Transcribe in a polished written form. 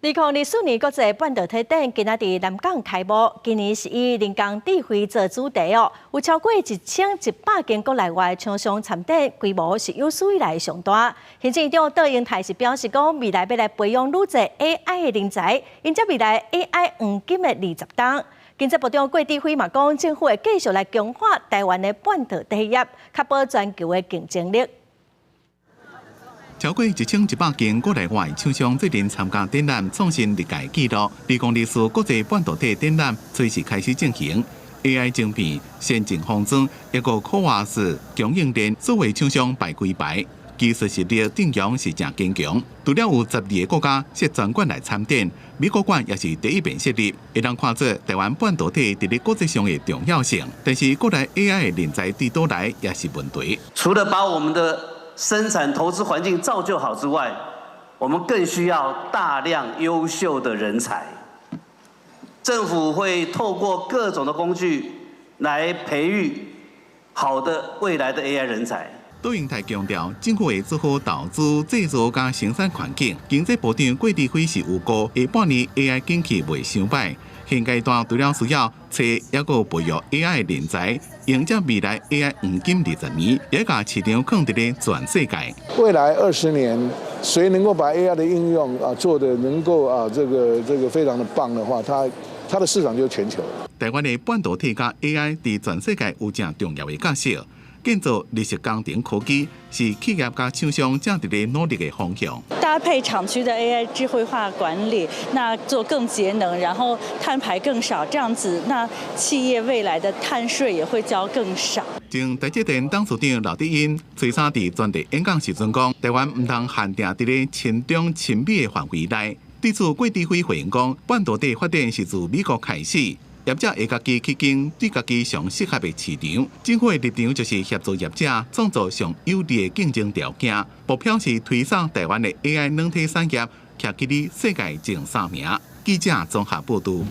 2024年國際半導體展今仔佇南港開幕，今年是以人工智慧做主題哦，有超過1100間國內外廠商參展，規模是有史以來上大。行政院長卓榮泰是表示講，未來欲來培養愈濟 AI 的人才，迎接未來 AI 黃金的20冬。經濟部長郭智輝嘛講，政府會繼續來強化台灣的半導體業，確保全球的競爭力。超過1100間國內外廠商最近參加展覽，創新歷屆紀錄。2024國際半導體展覽隨時開始進行，AI 晶片、先進封裝、一個可話是供應鏈，所有廠商排規排，技術實力陣容是誠堅強。除了有12個國家設專館來參展，美國館也是第一遍設立，會當看出台灣半導體佇咧國際上的重要性。但是國內 AI 的人才佇佗來也是問題。除了把我們的生產投資環境造就好之外，我們更需要大量優秀的人才。政府會透過各種的工具來培育好的未來的 AI 人才。卓榮泰強調，政府會做好投資、製造佮生產環境。經濟部長郭智輝是預估，下半年 AI 景氣袂傷䆀。現階段除了需要揣抑閣培育 AI 人才，迎接未來 AI 黃金20年，也共市場囥佇咧全世界。未來20年，誰能夠把 AI 的應用啊做得能夠啊這個非常的棒的話，它的市場就是全球。台灣的半導體佮 AI 佇全世界有誠重要的角色。建造綠色工程科技是企業佮廠商正佇咧努力的方向。搭配廠區的 AI 智慧化管理，那做更節能，然後碳排更少，這樣子，那企業未來的碳稅也會交更少。前台積電董事長劉德音初三佇專題演講時陣講，台灣毋通限定佇咧親中親美的範圍內。對此，郭智輝回應講，半導體發展是自美國開始。業者會家己去揀對家己上適合的市場，政府的立場就是協助業者創造上有利的競爭條件，目標是推動台灣的 AI 軟體產業，徛起佇世界前三名。記者綜合報導。